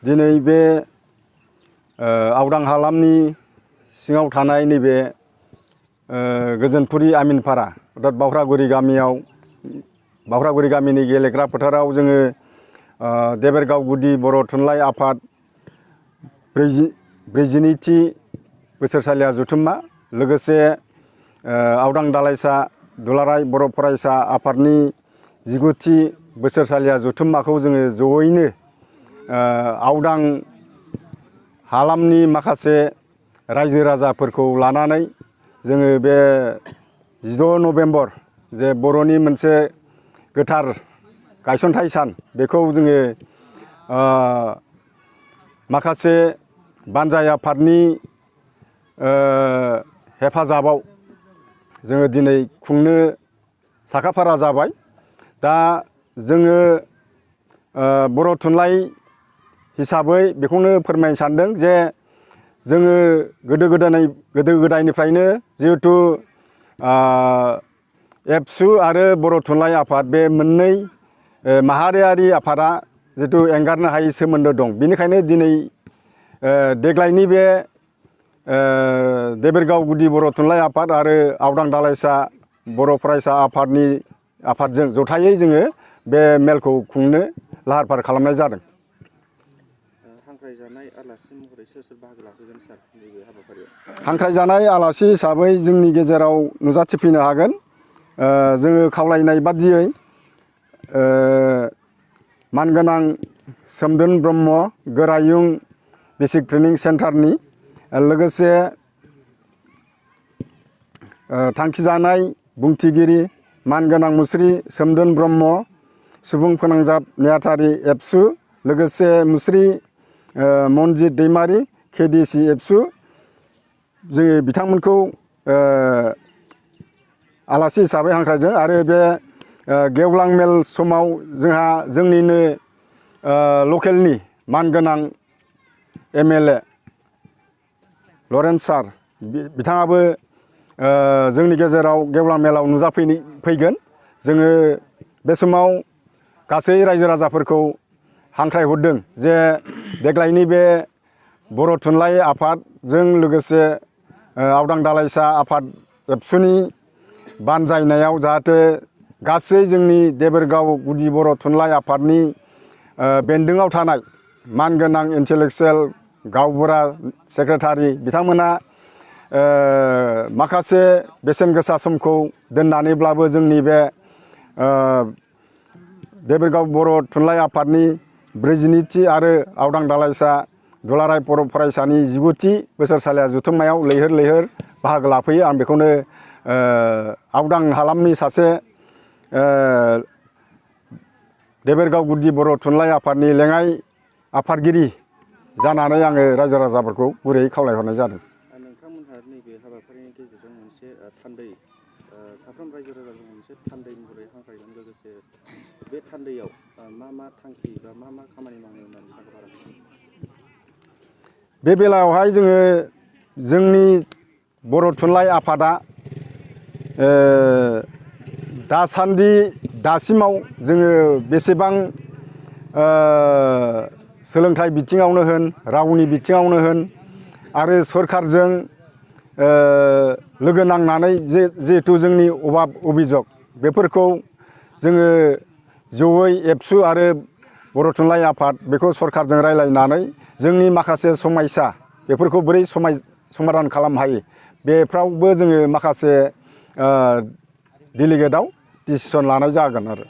दिनै बे आवदां हालामनि सिङाव थानाय नैबे गोजोनपुरि आमिनपारा अर्थात बावख्रागुरि गामियाव बावख्रागुरि गामिनि गेलेग्रा फोथाराव जोङो देबोरगाव गुदि बर' थुनलाइ आफाद 42थि बोसोरसालिया जथुम्मा लोगोसे आवदां दालाइसा दुलाराय बर' फरायसा आफादनि 19थि बोसोरसालिया जथुम्माखौ जोङो जयैनो आवदां हालामनि माखासे रायजो राजाफोरखौ लानानै जोङो बे 16 नभेम्बर जे बर'नि मोनसे गोथार गायसनथाइ सान बेखौ जोङो माखासे बानजाय आफादनि हेफाजाबाव जोङो दिनै खुंनो साखाफारा जाबाय। दा जोङो बर' थुनलाइ हिसाबै बेखौनो फोरमायनो सानदों जे जोङो गोदो गोदायनिफ्रायनो जिहेथु एबसु आरो बर' थुनलाइ आफाद बे मोननै माहारियारि आफादा जिहेथु एंगारनो हायै सोमोन्दो दं। बेनिखायनो दिनै देग्लायनि बे देबोरगाव गुदि बर' थुनलाइ आफाद आरो आवदां दालाइसा बर' फरायसा आफादजों जथायै जोङो बे मेलखौ खुंनो लाहार फाहार खालामनाय जादों। हांख्रायजानाय आलासि महरै सोर सोर बाहागो लाफैगोन सार नैबे हाबाफारियाव? हांख्रायजानाय आलासि हिसाबै जोंनि गेजेराव नुजाथिफैनो हागोन। जोङो खावलायनाय बादियै मानगोनां सोमदोन ब्रह्म गोरायुं बेसिक ट्रेनिं सेन्टारनि लोगोसे थांखिजानाय बुंथिगिरि मानगोनां मुस्रि सोमदोन ब्रह्म सुबुं फोनांजाब नेहाथारि एबसु लोगोसे मुस्रि मनजित दैमारि केडिसि एबसु जोङो बिथांमोनखौ आलासि हिसाबै हांख्रायदों आरो बे गेवलां मेल समाव जोंहा जोंनिनो लकेलनि मानगोनां MLA लरेन्स सार बिथाङाबो जोंनि गेजेराव गेवलां मेलाव नुजाफैगोन। जोङो बे समाव गासै रायजो राजाफोरखौ हांख्रायहरदों जे देग्लायनि बे बर' थुनलाइ आफादजों लोगोसे आवदां दालाइसा आफाद एबसुनि बानजायनायाव जाहाथे गासै जोंनि देबोरगाव गुदि बर' थुनलाइ आफादनि बेन्दोङाव थानाय मानगोनां इन्टेलेक्सुयेल गावबुरा सेक्रेटारि बिथांमोना माखासे बेसेन गोसा समखौ दोननानैब्लाबो जोंनि बे देबोरगाव बर' थुनलाइ आफादनि 42थि आरो आवदां दालाइसा दुलाराय बर' फरायसानि 19थि बोसोरसालिया जथुम्मायाव लैहोर लैहोर बाहागो लाफैयो। आं बेखौनो आवदां हालामनि सासे देबोरगाव गुदि बर' थुनलाइ आफादनि लेङाइ आफादगिरि जानानै आङो रायजो राजाफोरखौ गुरैयै खावलायहरनाय जादों। नोंथांमोनहा नैबे हाबाफारिनि गेजेरजों मोनसे थान्दै साफ्रोम रायजो राजाजों मोनसे थान्दै महरै हांख्रायदों लोगोसे बे थान्दैयाव मा थांखि बा मा खामानि मावनो होननानै साखाफारा खालामदों? बे बेलायावहाय जोङो जोंनि बर' थुनलाइ आफादा दासिमाव जोङो बेसेबां सोलोंथाइ बिथिङावनो होन रावनि बिथिङावनो होन आरो सरखारजों लोगो नांनानै जिहेथु जोंनि अभाब अभिजग बेफोरखौ जोङो जयै एबसु आरो बर' थुनलाइ आफाद बेखौ सरखारजों रायज्लायनानै जोंनि माखासे समयसा बेफोरखौ बोरै समाधान खालामनो हायो बेफ्रावबो जोङो माखासे डेलिगेटआव डिसिसन लानाय जागोन आरो।